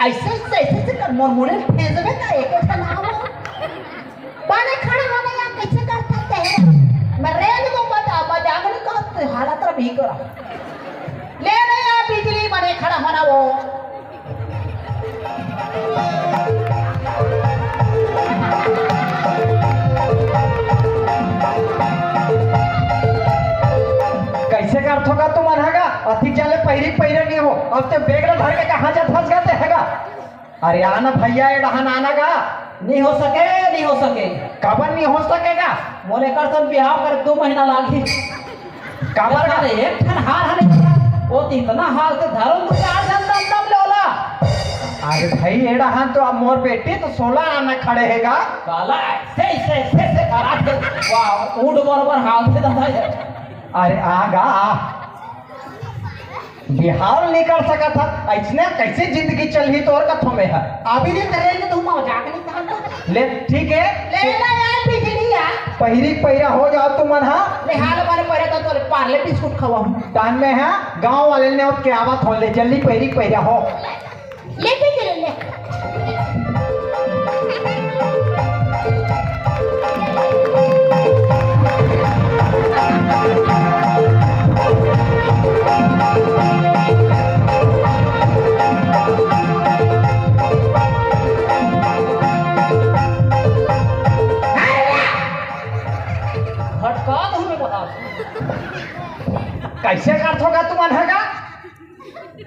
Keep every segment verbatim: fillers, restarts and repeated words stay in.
अइसे, अइसे, अइसे, अइसे कर मोर मुड़ी ल फेंकबे का एको ठन आव। बने खड़ा हो ना यार, कइसे करथस ते? मैं रेंग दो बजा, बजा के नहीं कहत, हालत रहा भी करा। ले ले यार बिजली, बने खड़ा होना वो। कइसे करथो गा तुमन ह गा? अतिक जाले पहिरी पहिरे नइ हो, अब ते बेग ल धर के कहाँ जाथस गा ते ह गा? अरे आना भइया, ए डहन आना गा। नइ हो सके, नइ हो सके। काबर नइ हो सके गा? मोर एकर संग बिहाव करे दू महीना लागही। काबर गा? अरे एक ठन हार हले, वो तो इतना हार से धरो दू चार झन दम दम ले ओला। अरे भाई, ए डहन तो अब मोर बेटी तो सोलह आना खड़े हे गा। काला ऐसे, ऐसे, ऐसे, ऐसे करा दे। वाह, ऊंट बरोबर हाल से दम है। अरे आ गा, आ। बिहाव नइ कर सकत हस, अइसने कइसे जिंदगी चलही तोर कथों में ह? अभी दिन रेंग दो, मजाक नइ करत। ले, ठीक हे। ले ला यार बिजली यार। पहिरी पहिरा हो जाव तुमन ह। ले हाल मारे पहले तो तोले पार्ले बिस्कुट खवाहूं। टाइम में ह, गांव वाले ने उठ के आवत हो, ले जल्दी पहिरी पहिरा हो। ले बिजली ले। भटका दो मैं बता। कइसे करथो गा तुमन ह गा?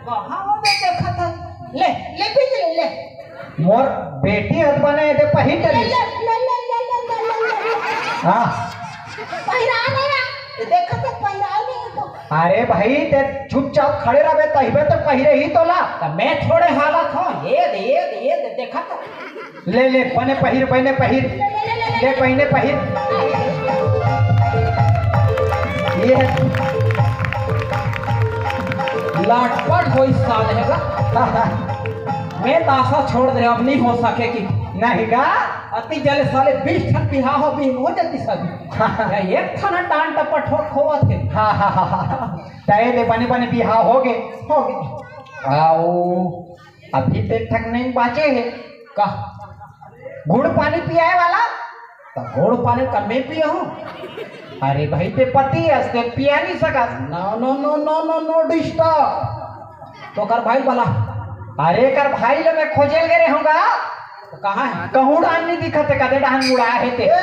कहाँ वो दे देखत हस? ले, ले बिजली ले। मोर बेटी हर बने दे पहिर ले, डरी। ले, ले, ले। हाँ। पहिरा नहीं आ। ये देखत हस, पहिरा नहीं तो। अरे भाई, ते चुपचाप खड़े रहबे, तहिबे तो पहिरे ही तोला। त मैं थोड़े हालत हूँ, ये दे, ये दे, ये दे, देखत हस। ले, ले, बने पहिर, बने पहिर। ले, बने पहिर। ये लाटपट होई साले हे गा। मैं त आशा छोड़ दे, अब नइ हो सके कि नहीं गा। अतिक जाले साले बीस ठन बिहाव हो भी हो जातिस। या एक ठन डांट टपट हो खोवत हे। हाँ, हाँ, हाँ, हाँ। तय ले बने, बने बिहाव हो गे। हो गे। आओ। अभी ते ठक नहीं बाचे हे। का? गुड़ पानी पियाए वाला? त गुड़ पानी कम में पिए हूँ। अरे भाई, ते पति हस, ते पिया नहीं सकस। No, no, no, no, no, no disturb। तो कर भाई बला। अरे, कर भाई लो मैं खोजे ल गे रहूंगा। तो कहाँ हे? कहूँ डाहन नहीं दिखत हे, कदे डाहन मुड़ा हे ते। ए,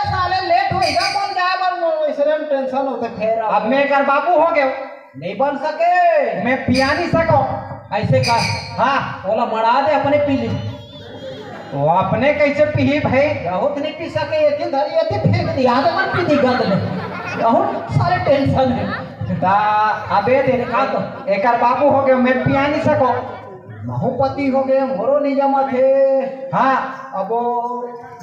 साले लेट होई गा, बोल जाए बर, वो इसरे में टेंशन होते फेर। अब मैं कर बाबू हो गयो। नहीं बन सके। मैं पिया नहीं सको। ऐसे कर। हाँ। ओला मड़ा दे, अपने पी ले। वो अपने कैसे पीही भाई? बहुत नहीं पी सके, ये दिन धरी, ये दिन फेंक दिया, तो मत पी दी गंद में। बहुत सारे टेंशन है। ता अबे देखा तो, एकर बाबू हो गए, मैं पिया नहीं सको। महूपति हो गए, मोरो नहीं जमा थे। हाँ। अब वो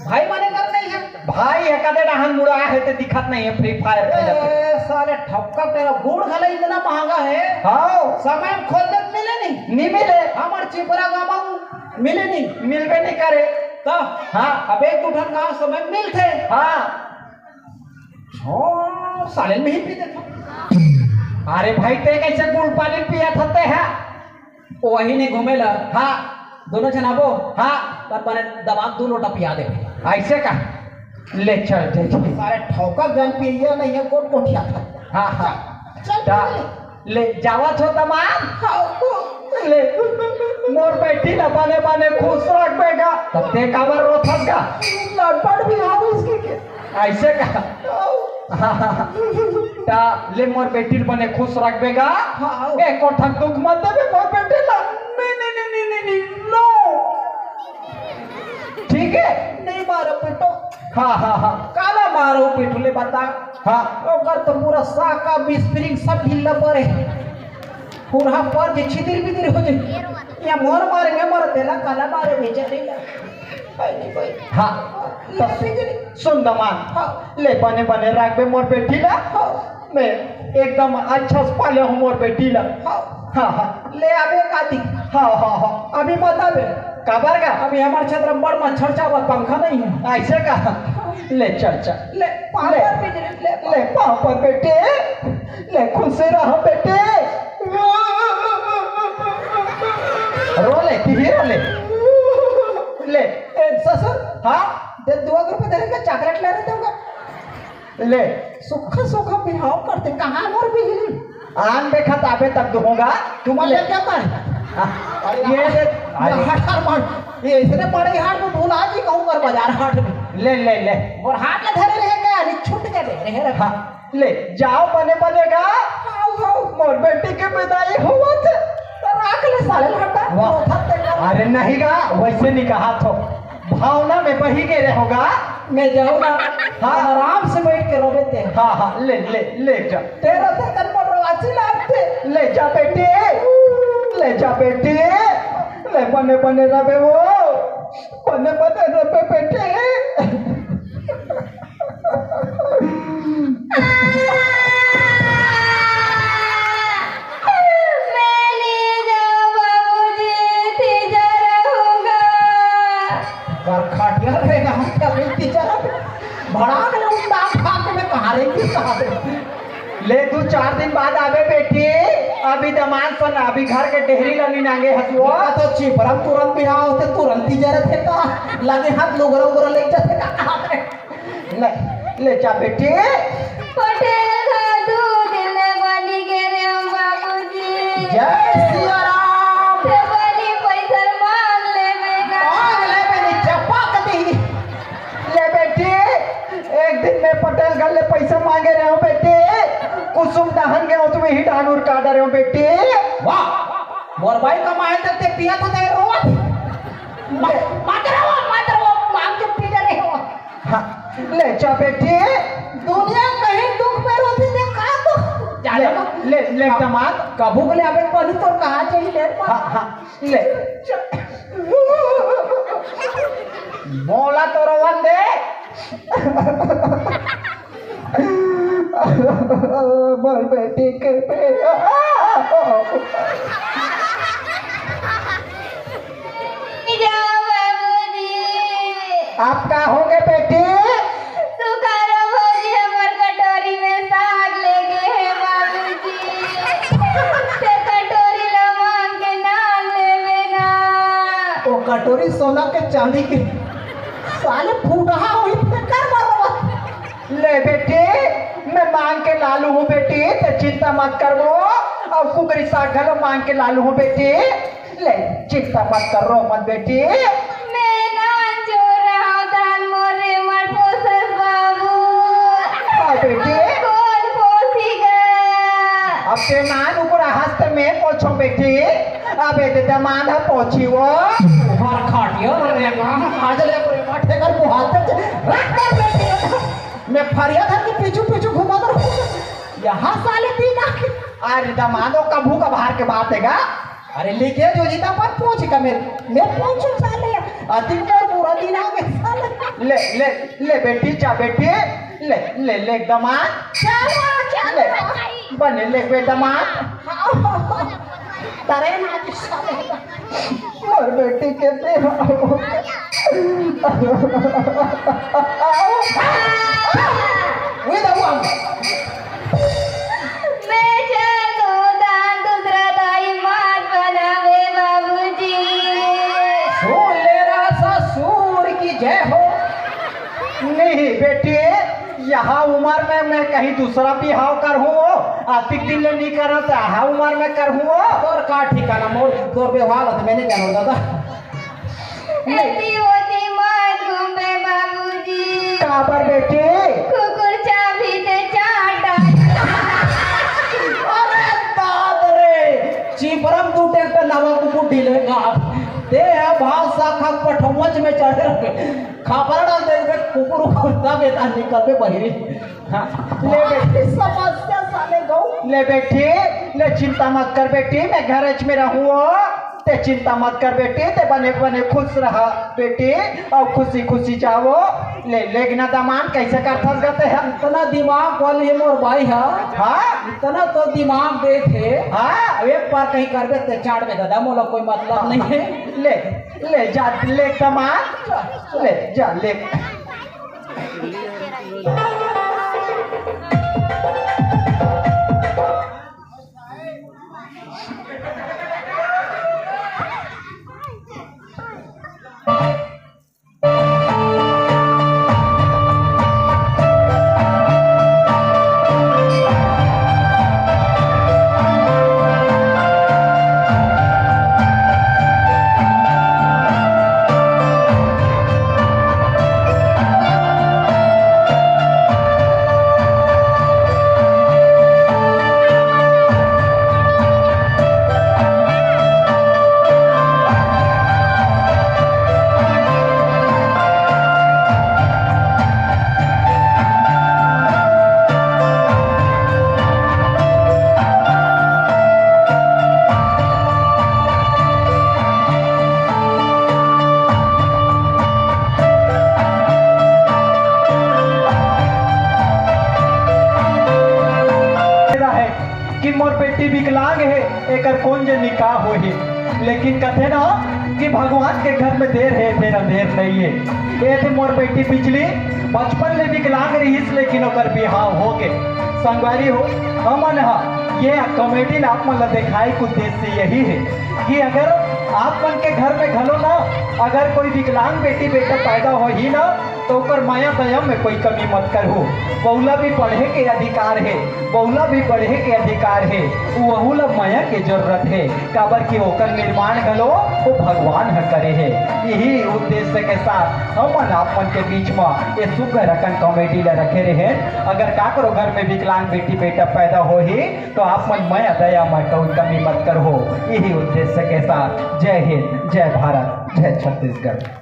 भाई माने कर नहीं है। भाई हे कदे डहन मुड़ा हे ते दिखत नहीं है, Free Fire खेलत हे। ए, साले ठपका तेरा गुड़ घला इतना महंगा है। हाँ। समय में खोल दे मिले नहीं। नहीं मिले। हमर चिपरा गामा मिले नहीं। मिलबे नहीं करे। तो हाँ। अब एक दू ठन गाँव समय मिलथे। हाँ। छो साले में ही पी देता। अरे भाई, ते कैसे गुड़ पानी पिया था ते है? ओ वही ने घूमे ला। हाँ। दोनों झन आबो। हाँ। तब बने दबा दू लोटा पिया दे। ऐसे का? ले चल, चल, चल। सारे ठौका जन पिया नहीं है, कोट कोठिया था। हाँ, हाँ। चल, ता, चल। ले, जावा छो तमान। हाँ, ले, मोर बेटी ला बने बने खुश रखबे गा। तब ते काबर रोथस गा? लड़पड़ भी आ गई इसके के। ऐसे का? हाँ। ता ले मोर बेटी ल बने खुश रखबे गा। हाँ, हाँ। एको ठन दुख मत देबे मोर बेटी ला। नहीं, नहीं, नहीं, नहीं, नहीं, नहीं, no। ठीक है? नहीं मारो बेटो। हाँ, हाँ, हाँ। काला मारो बेटो ले बता। हाँ। ओकर तो पूरा साका, स्प्रिंग सब ढीला पड़े। पूरा पर जे छितिर बितिर हो जाए। या मोर मारे में मर देला, काला मारे बेचारे ला। भाई नहीं भाई। हाँ। तो सुन दमान। हाँ। ले बने बने रखबे मोर बेटी ला। हाँ। मैं एकदम अच्छा से पाले हूँ मोर बेटी ला। हाँ। हाँ, हाँ। ले आबे काती। हाँ, हाँ, हाँ। अभी मत आबे। काबर का? अभी हमारे क्षेत्र में बड़ मच्छर चावत, पंखा नहीं है। ऐसे का? ले चल, चल। ले, पाँव ले। पर बेटी, ले, ले, पाँव पर बेटे। ले, खुश रह बेटे। रो ले, तिही रो ले। ले। ए, ससुर, हाँ? दे, दो रुपये दे रहे, चॉकलेट ले रहे थे। ले। सुखा सुखा बिहाव करते, कहाँ मोर बिजली? आन देखत आबे तब दूंगा। तुम ले। ले क्या कर? हाँ। अरे ये यार, दे, ये अरे। हाट हार मार। ये इसने बड़े हाट में भूला जी कहूँ कर बाजार हाट में। ले, ले, ले। और हाथ ले धरे रहे क्या? अरे छूट के दे रहे रे। हाँ। ले, जाओ बने बने गा। आओ, आओ। मोर बेटी के विदाई होवत। तो राख ले साले लटा। वाह। अरे नहीं गा, वैसे नहीं कहा थो। भावना में बही गए रहोगा। मैं जाऊंगा। हाँ। आराम से बैठ के रोवे ते। हाँ, हाँ, ले, ले, ले जा। तेरा तो तन पर रवासी लागते। ले जा बेटी, ले जा बेटी, ले बने बने रहे वो, बने बने रहे बेटी। मैं नहीं जाऊँ बाबूजी, तीजा रहूंगा। कर खाटिया रे, हम क्या बेटी जरा भड़ाक ले उठा, खा के मैं कहाँ रे, किस कहाँ रे? ले, दू चार दिन बाद आबे बेटी। अभी दमांद सन, अभी घर के डेहरी ला निनांगे हसुआ। तो चिपरम तुरंत बिहाव होते, तुरंत ही जरत हे का? लगे हाथ लोगरा उगरा ले जाते का? ले, ले जा बेटी। पटेल का दू दिन में बनी गे रे हम बाबूजी। जय सिया राम। ते बनी पैसा मांग ले बेटा। मांग ले बेटी, चपा कती। ले बेटी, एक दिन मैं पटेल घर ले पैसा मांगे रहे हूँ बेटी, कुसुम दहन गए हो तुम्हें ही डानूर का डरे हो बेटी। वाह, मोर भाई कमाए तो ते पिया तो दे रोवत। मा-, मत रोवो, मत रोवो, मांग के पी डरे हो। हाँ, ले जा बेटी। दुनिया कहीं दुख में रोती ते का दुख? ले, ले, ले दमाद। कभू के ले अबे पानी तो कहाँ चाहिए ले? हाँ, हाँ, ले। बोला तो रोवन दे। मोर बेटी के पे। जाओ बाबूजी। आप का होगे बेटी? सुखारो भौजी हमर कटोरी में साग ले गे हे बाबूजी। ते कटोरी ला मांग के नान लेवे ना। वो कटोरी सोना के चांदी के साले फूटहा होई, फेंकर मारो। ले बेटी, मैं मांग के लालू हूँ बेटी, ते चिंता मत करवो। और कुकरी साग घलो मांग के लालू हूँ बेटी। ले, चिंता मत कर, रो मत बेटी। मैं नान चोर रहा धान मोरे मर पोसस बाबू। हाँ बेटी। कौन पोसी गया? अब ते नान ऊपर हस्त में पोछो बेटी। अबे ते दमांद ह पोछी वो। हर खाटिया रे माँ, आज ले पूरे माठे कर मुहाते रख कर बेटी। मैं फरिया धर के पीछू पीछू घुमा कर यहाँ साले तीन आके। अरे दमांद, वो कभू कभार के बात है गा। अरे लेके जो जीता पर पहुंच का मेरे, मैं पहुंचू साले, अति मोर पूरा दिन आ गए साले। ले, ले, ले बेटी, जा बेटी, ले, ले, ले दमांद। चलो, चलो। ले, बने ले बे दमांद। तरे ना जी साले। मोर बेटी के पे। उई दबुआ। मैं चल दूँ दान दूसरा दाई मत बनावे बाबूजी। सुन ले रहा ससुर की जय हो। नहीं बेटी, यहाँ उम्र में मैं कहीं दूसरा बिहाव करहूँ, अतिक दिन ले नहीं करहूँ, तो यहाँ उम्र में करहूँ। तोर का ठिकाना, मोर तोर व्यवहार होते मैंने जानो दादा। एती ओती मत घूमे बाबूजी। काबर बेटी? कुकुर चाबी दे चाटा। अरे दाद रे, चिपरम दू ट्रैक्टर नवा कुकुर ढीले का। ते है भाव साखा पठौच में चढ़े। खापरा डाल दे बे, कुकुर कुत्ता बेटा निकल बे बहिरी। हाँ, ले बेटी। समस्या साले गऊ। ले बेटी, ले चिंता मत कर बेटी, मैं घर में रहूँ। ते चिंता मत कर बेटी, ते बने बने खुश रहा बेटी, और खुशी खुशी जाओ। ले, लेगना दमांद कैसे करथस गते है? इतना दिमाग वाली है मोर भाई है। हाँ? इतना तो दिमाग देखे। हाँ? अब एक बार कहीं करबे ते चाट में दादा, मोला कोई मतलब नहीं है। ले, ले जा, ले दमांद, ले जा, ले। मोर बेटी विकलांग हे, एकर कोन जनी का होही। लेकिन कथे ना कि भगवान के घर में देर हे, फेर अंधेर नइ हे। ए थे मोर बेटी बिजली, बचपन ले विकलांग रहिस, लेकिन ओकर बिहाव हो गे। संगवारी हो, हमन ह ये कॉमेडी ला आप मन ला देखाए के उद्देश्य यही हे कि अगर आप मन के घर में घलो ना, अगर कोई विकलांग बेटी बेटा पैदा होही ना, तो ओकर मया दया में कोई कमी मत करहू। बउला भी पढ़े के अधिकार हे, बउला भी पढ़े के अधिकार हे। वहू ला मया के जरूरत हे, काबर कि ओकर निर्माण घलो वो भगवान ह करे हे। यही उद्देश्य के साथ हमन आप मन के बीच म ये सुग्घर अकन कॉमेडी ला रखे रहे। अगर काकरो घर में विकलांग बेटी बेटा पैदा होही, तो आप मन मया दया में कोई कमी मत करहू। यही उद्देश्य के साथ जय हिंद, जय भारत, जय छत्तीसगढ़।